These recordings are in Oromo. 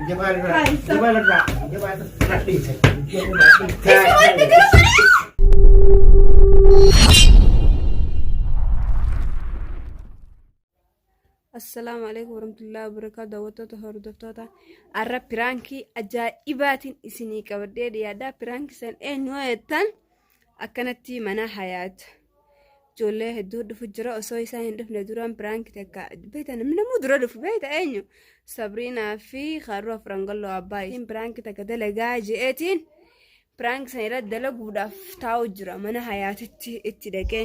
Jabaan irraa. Jabaan irraa. Jabaan irraa dhiise. Isin wanti jiru malee. Assalaamu alaikum warahmatullahi wabarakatuh daawwattoota hordoftoota har'a piraankii ajaa'ibaatiin isinii qabadhee dhiyaadha piraankii san eenyu jettan akkanatti mana hayaat ijoollee hedduu dhufu jira osoo isaan hin dhufne duraan piraankii takka beekta namni namuu dura dhufu beekta eenyu sabriinaa fi kaarroo afran galloo abbaa isiin piraankii takka dalagaa je'eetiin Prank san irratti dalaguudhaaf taa'u jira mana hayaatitti itti dhaqee.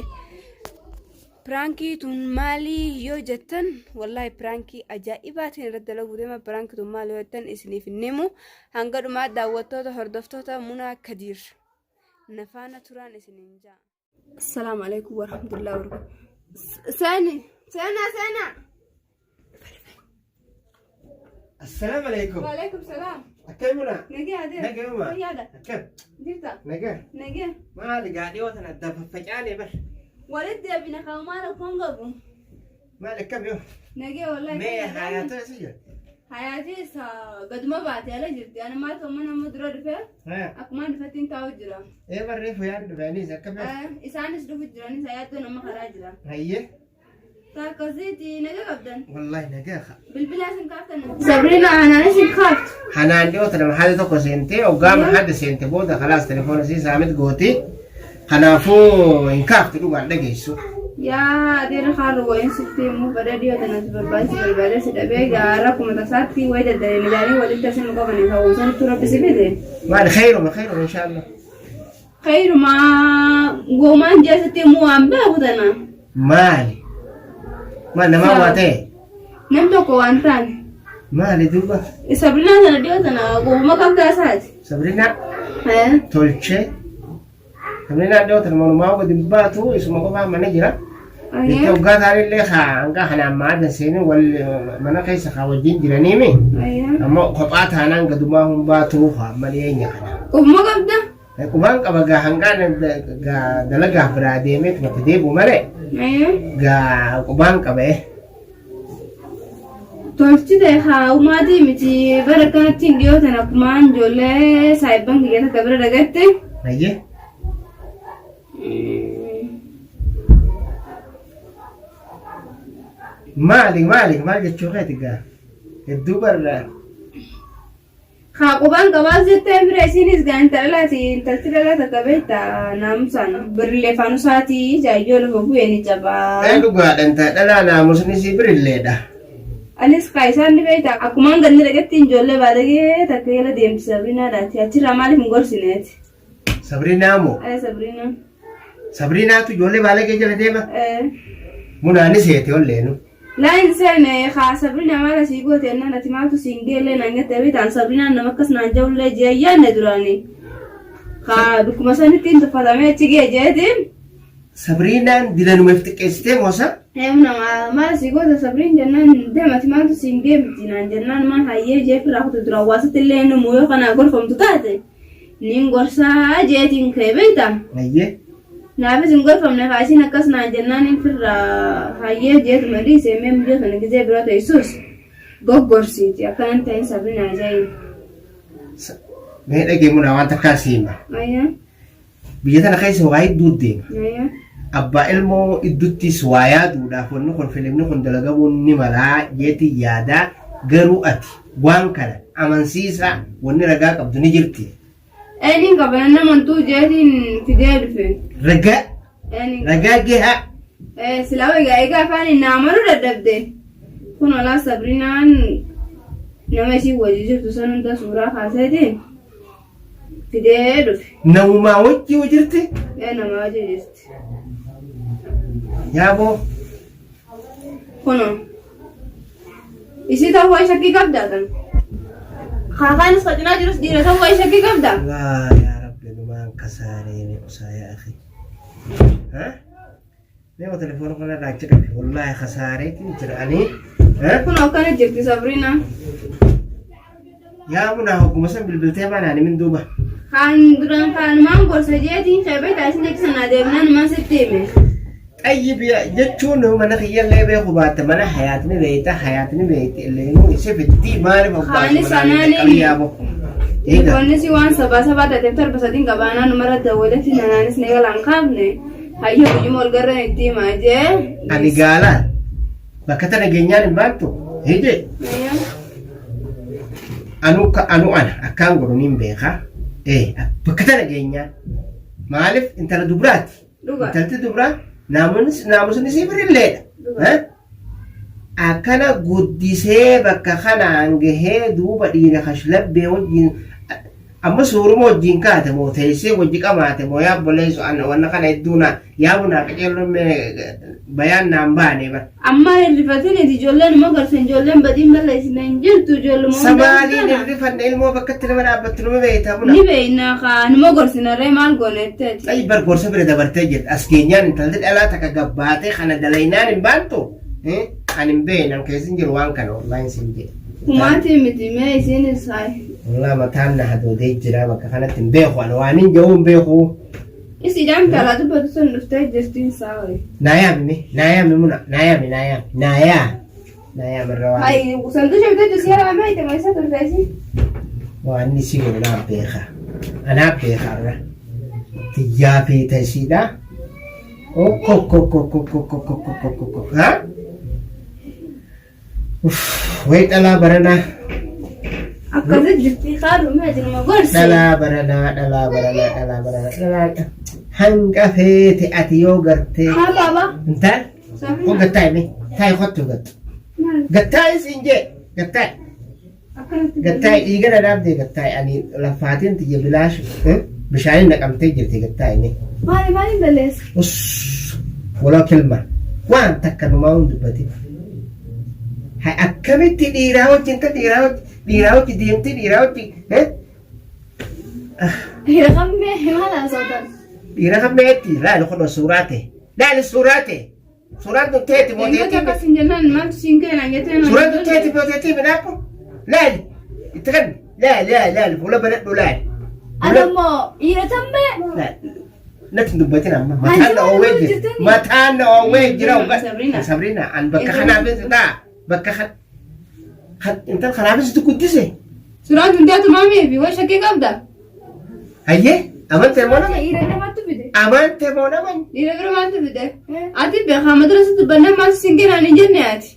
Piraankii tun maalii yoo jettan wallaahi piraankii ajaa'ibaatiin irratti dalaguu deema piraankii tun maali yoo jettan isiniif hin himu hanga dhumaa daawwattoota hordoftoota Munaa Kadiir na faana turaan isiniin ja'a. Assalaamu alaikum warahmatullahi wabarakatuh. Seeni seenaa seenaa. Assalaamu alaikum. Waalaikum salaam. Akkam muna? Nagee adee. Nagayuma. Fayyaadha. Akkam? Jirta. Nagaa. Nagee. Maali gaa dhiyoo tana adda faffacaane bar. Walitti deebina kan maal rakkoon qabu. Maali akkam yoo? Nagee wallahi. Mee hayaatoo eessa jirti? Hayaatis gaduma baate ala jirti. Ani maal ta'u mana amma dura dhufe akkumaan dhufettiin taa'u jira. Ee barree fayyaa dhufaniis akkam yoo? Isaanis dhufu jiranis hayaattoon amma karaa jira. Hayyee. Takkasiiti naga qabdan. Wallahi nagaa haa. Bilbilaa isin kaaftan. Sabriina anaanis hin kaaftu. Hanaan dhiyoo tana haati tokko seentee hoggaama haati seente booda kalaas telefoona isii saamit gooti. Kanaafuu hin kaaftu dhugaan dhageessu. Yaa adeera haala wayiin sitti himuu fedha dhiyoo tana si barbaachise barbaadee si dhabee gaara kuma tasaatti wayi daddaleen ijaaree walitti asin nu qabanii ta'uu sanittuu rabbi si fide. Maali khayruma khayruma inshaallah. Khayrumaa goomaan jeesitti immoo waan beeku tana. Maali? Maal namaa waa ta'e? Nam tokko waan taane. Maali duuba? Sabrinaa tana dhiyoo tana gooma qabdaa isaati. Sabrinaa tolchee. Sabrinaa dhiyoo tana manumaa gadi hin baatu isuma qofaa mana jira. Itti hoggaa taanillee haa hanga kanaan maadan seenin wal mana keessa haa wajjin jiraniimi. Ammoo kophaa taanaan gadumaa hin baatu haa malee eenyu kana. Qubuma qabda? Qubaan qaba gaa hangaan gaa dalagaaf biraa deemee tumatti deebi'u malee gaa qubaan qaba eh. Tolchite haa umaatii miti bara kanatti hin dhiyootan akkumaan ijoollee saayibban kiyya takka bira dhagatte. Hayyee. Maali maali maal jechuu keeti gaa hedduu barraa. Haa qubaan qabaas jettee bira isiinis gaa intalaati intalti dhalaa takka beekta naamusaan birrillee faanusaati jaayyoo lafa bu'ee ni cabaa. Ee dhugaadha intal dhalaa naamusni isii birilleedha. Anis kaa isaan ni beekta akkumaan ganni dhaqetti ijoollee baalagee takka jala deemti Sabriinaadhaati achirraa maaliif hin gorsineeti. Sabriinaa moo? Ee Sabriinaa. Sabriinaatu ijoollee baalagee jala deema? Ee. Munaanis heete olleenu. Laa hin seene kaa Sabrina maal asii goote jennaan ati maaltu siin geellee naan jette beektaan Sabrinaan nama akkas naan ja'ullee ji'a yaadne duraanii. Kaa dhukkuma sanitti hin tuffatamee achi ga'e jeetiin. Sabriinaan dilanumeef xiqqeessitee moosa? Eemna maal asii goote Sabriin jennaan deem ati maaltu siin ga'e miti naan jennaan maa hayyee jee firraa kutu dura hawaasatti illee inni yoo kanaa gorfamtu taate. Nin gorsaa jeetiin ka'e beektaa? Hayyee. Naafis hin gorfamne kaa isiin akkas naan jennaan hin firraa hayyee jeetuma dhiise mee mucaa sana gizee bira teessus goggorsiiti akkana hin ta'in sabrinaa jeein. Mee dhagee munaa waan takkaa si hima. Ayyaa. Biyya tana keessa waa hedduu deema. Ayyaa. Abbaa ilmoo idduttis waa yaaduudhaaf wanni kun filimni kun dalagamuun ni malaa jeetiin yaadaa garuu ati waan kana amansiisaa wanni ragaa qabdu ni jirti. Eenyuun qaba nan amantuu jeetiin fidee dhufe. Ragaa Eenyuun ragaa gahaa Silaa egaa egaa afaan hin amanuu dadhabde. Kun olaa Sabrinaan nama ishii wajji jirtu san hunda suuraa kaaseetiin fidee dhufe. Namumaa wajji jirti Ee namaa wajji jirti. Yaaboo. Kunoo. Isii ta'uu waa'ee shakkii qabdaa tan. Kaakaanis ka cinaa jirus dhiira ta'uu waa'ee shakkii qabdaa. Laa yaa rabbi numaan kasaaree mee usaa yaa akhi. Ha? Mee wa telefoona kana irraa achi qabi. Wallaahi kasaareetiin jira ani. Ha? Kunoo akkana jirti Sabriinaa. Yaa munaa hogguma san bilbiltee maa naan himin duuba. Kaan duraan kaanumaan gorsa jeetiin kee beektaa isin jecha sanaa deemnaan maan sitti hime. Xayyib jechuun mana kiyyallee beeku baatte mana hayaatni beeyta hayaatni beeyti illeenuu isi fiddii maaliif Kaanis obbaasuma anaaniin- qabiyyaa bo. Eega Telefoonnis waan sabaa sabaa taateef torba sadiin qabaanaa numarra dawwaletti nanaanis ni galaan kaafne. Hayya guyyuma ol garreen itti himaa jee. Ani gaalaa bakka tana geenyaan hin baattu hije Ayya. anu anu ana akkaan godhu niin beeka. Ee bakka tana geenyaan maaliif intala dubraati. Dhugaa. Intalti dubraa naamusni sii birilleedha. Dhugaa. Eh? Akkana guddisee bakka kanaan gahee duuba dhiira kashlabbee wajjin amma suuruma wajjin kaate moo teessee wajji qamaate moo yaa obboleessu ana wanna kana hedduu naa yaa bunaa qaceelloon mee bayaan naan baane bar. Amma hirrifatin iti ijoolleen immoo garsan ijoolleen badiin balleessine hin jirtu ijoolluma hunda Samaaliin kana. hirrifanne ilmoo bakkatti nama dhaabbattu nama beektaa buna. Ni beekna kaa numa gorsinarree maal goonetti ati. Xayi bar gorsa bira dabartee jirti. As geenyaan intalti dhalaa takka gabbaatee kana dalaynaan hin baantu. Ani hin beekne an keessa hin jiru waan kana wallaahi sin jedhe. Kumaatii miti mee isiinis hayi. Wallaahi mataan na hadoodee jira bakka kanatti hin beeku ani waan hin jiru hin beeku. Isiidhaan kalaa dubbatu sun dhuftee jirti isaa hoyi. Naa yaami mee naa yaami muna naa yaami naa yaami naa yaami naa yaami irra waan Hayi sanduuqa bitachuu si yaraa mee itti meeshaa turte isin. waan inni si godhu naa beeka anaa beeka irra tiyyaa fi tasiidha. Okkokkokkokkokkokkokkokkokkokko ha? Uff, way dhalaa baranaa Akkasi jirti kaadhu mee ati nama gorsi. Dhalaa baranaa dhalaa baranaa dhalaa baranaa dhalaa hanga feete ati yoo gartee Haa baaba. intal ko gattaa'e mee taa'i kottu gattu gattaa'e siin jee gattaa'e Akkanatti gattaa'e dhiiga na dhaabdee gattaa'e ani lafaatiin tiyya bilaash bishaaniin naqamtee jirti gattaa'e mee Maali maaliin balleessa? Uss walaa kilma waan takka numaa hin dubbatin. Hay akkamitti dhiiraa wajjin ta dhiiraa wajjin dhiiraa wajjin deemtee dhiiraa wajjin eh? Dhiira kammee maal haasawtan? Dhiira kammeetti laali kun suuraa ta'e laali suuraa ta'e suuraan tun teeti moo Eeyyota teetii akkas hin jennaan maaltu siin kennan jettee suuraan tun teeti moo teetii midhaaqu laali itti kenni laali laali laali fuula banadhu laali. Ati immoo dhiira tammee Laali. Natti hin dubbatin amma. Mataan na oowwee jira. jirtani? Mataan na oowwee jira. Sabrina. Sabrina an bakka kanaafis ta'a. Bakka kan intal kanaafis itti guddise. Suuraan tun teetu maamii fi way shakkii qabda. Hayyee amantee moo nama? Dhiira namaatti fide. Amantee moo nama? Dhiira bira maaltu fide? Ati beekaa madrasa dubbannaa maaltu siin kennan hin jenne ati.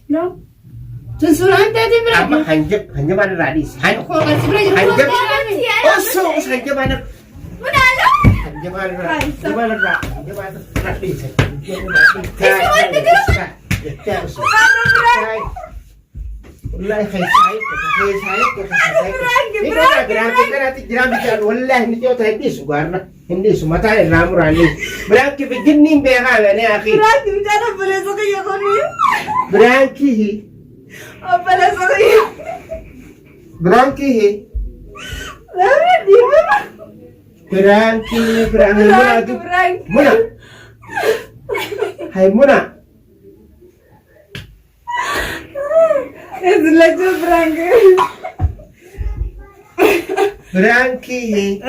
Tun suuraan teetii bira. Amma hanjabaan irraa dhiisi. Kooqasi bira jiru. Hanjab osoo hanjabaan irraa. Hanjabaan irraa hanjabaan irraa hanjabaan irraa dhiisi. Wallahi keessaa wallahi ni joota hin dhiisu gaarra hin dhiisu mataa irraa muraanii biraanki fi jinniin beekaa gane akhi Biraanki mucaan obboleessa kiyya kuni. biraankii Obboleessa kiyya. biraankii Namni dhiifama. biraankii biraankii Biraanki biraanki. muna hay muna Isin biraanki. biraankii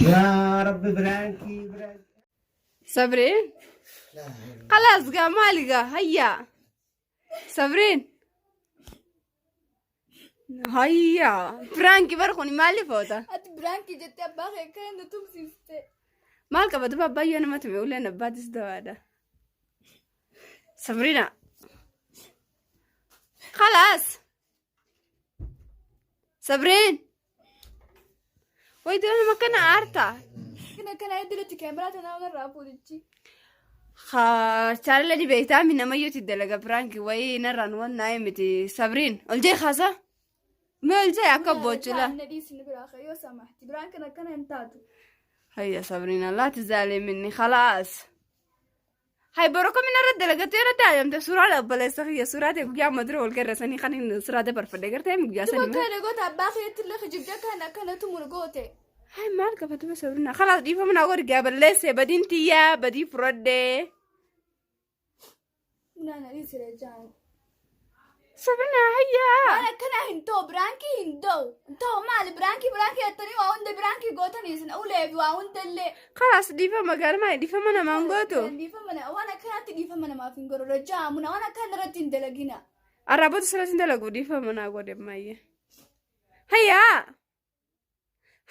yaa rabbi biraankii biraankii Sabriin. خلاص قا مالي قا هيا صابرين هيا برانكي برخوني مالي فوتا Ati biraankii jettee abbaa kee akka inni tumsiifte. مال قبل بابا انا ما تبي ولا نبات دوادا صابرينا خلاص صابرين ويدي انا ما كان عارفه Kana kana iddilatti kaameraa tanaa irraa fuudhichi. Chaarla dibeetaa mi namayyuuti dalaga piraanki wayii narraan waan naa'e miti sabriin ol jee kaasa mee ol jee akka boochula Inni dhiisni biraa kee yoo samahti biraankiin akkana hin taatu. هيا صابرين لا تزعلي مني خلاص هاي بروكو من الرد دلقت يا تعلم سورة بلا سخية سورة يا مدرو والكرسني خليني سورة برفدة قرتها يا Duba سني kana goota abbaa keetti illee kijibdee kana akkana tumur goote. هاي مالك فتبه صابرين خلاص دي فمن أقول قبل لسه بدين تيا بدي فرده Naana dhiisi rejaan. Sabrina hayyaa. Waan akkanaa hin ta'u, biraankii hin ta'u. Hin ta'u maali biraankii biraankii jettanii waa hunda biraankii gootanii isin ulee fi waa hunda illee. Kalaas dhiifama galmaa dhiifama namaan gootu. Dhiifama waan akkanaatti dhiifama namaaf hin godhu. Rajaa muna waan akkana irratti hin dalagina. Arraabota sirratti hin dalagu dhiifama naa godhe ammayya. Hayyaa.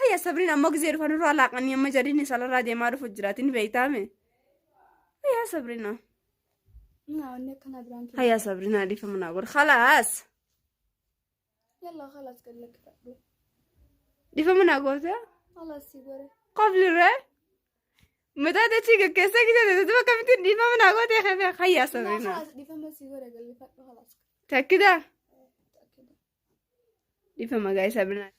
Hayya Sabriin ammoo gizee dhufan irraa laaqanii amma jadiin isalarraa deemaa dhufu jiraatin beeytaame. Hayya Sabriina. Naa wanni akkanaa biraankii. Hayya Sabriina dhiifama naa godhe. Khalaas. Yalla khalaas gad lakkifadhu. Dhiifama naa goote. Khalaas si godhe. Qoflirree. Mataa dachii gaggeessaa gizee ta'e akkamitti dhiifama naa goote hayya Naa Sabriina. khalaas dhiifama si godhe gad lakkifadhu khalaas. Takkida. Dhiifama gaa'ee Sabriina.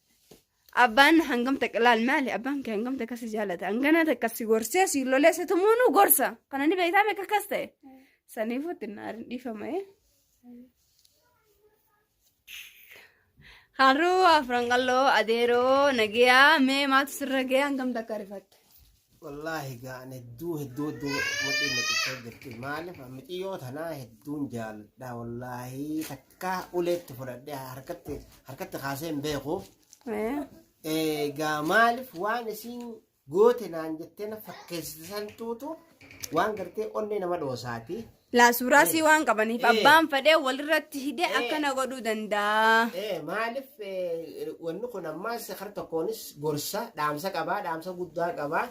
Abbaan hangam takka laal maali abbaan kee hangam takka si jaalata hangana takka si gorsee si lolee si tumuunu gorsa kana ni beektaa meeqa akkas ta'e saniifuu itti naarin dhiifama ee. Harruu afran qalloo adeeroo nagiyaa mee maaltu sirra ga'e hangam takka rifatte. Wallaahi gaan hedduu hedduu hedduu mudhiin na cittee jirti. Maaliif muciyyoo tanaa hedduun jaaladha. Wallaahi takka uleetti fudhadhee harkatti harkatti kaasee hin beeku. Egaa maaliif waan isiin goote naan jettee na fakkeessite santuutu waan gartee onnee nama dhoosaati. Laa suuraa sii waan qabaniif abbaan fedhee walirratti hidee akkana godhuu danda'a. Maaliif wanni kun ammaas har tokkoonis gorsa dhaamsa qabaa dhaamsa guddaa qabaa.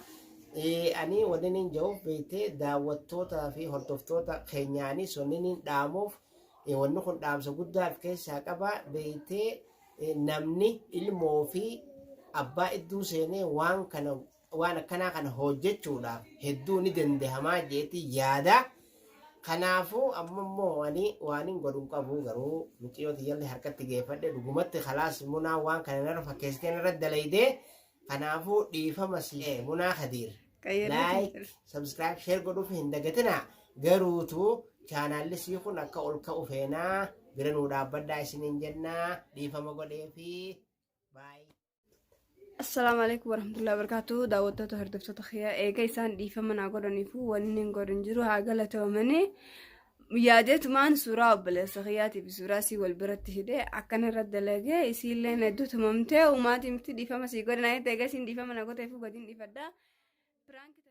Ani wanni niin jedhuuf beektee daawwattootaa fi hordoftoota keenyaanis wanni niin dhaamuuf wanni kun dhaamsa guddaa of keessaa qaba beektee namni ilmoo fi abbaa idduu seenee waan kana waan akkanaa kana hojjechuudhaaf hedduu ni dandahamaa jeeti yaada. Kanaafuu amma immoo ani waan hin godhu hin qabu garuu mucayyoo tiyyallee harkatti geeffadhe dhugumatti kalaas munaa waan kana narra fakkeessitee narra dalaydee kanaafuu dhiifama si munaa kadiir. Like, subscribe, share godhuuf hin dagatinaa. Garuutu chaanaalli sii kun akka ol ka'u feenaa bira nuu dhaabbadhaa isiniin jennaa dhiifama godheefi. Bye. Assalaamu alaikum warahmatullahi wabarakatuh. Daawwattoota hordoftoota kiyyaa eega isaan dhiifama naa godhaniifu wanni hin godhin jiru haa galatoomanii. Yaadeetumaan suuraa obboleessa kiyyaatiif suuraa isii wal biratti hidhee akkana irra dalagee isiillee hedduu tumamtee uumaatii miti dhiifama sii godhe naa eega isiin dhiifama na gooteefu gadiin dhiifadha. Piraanki.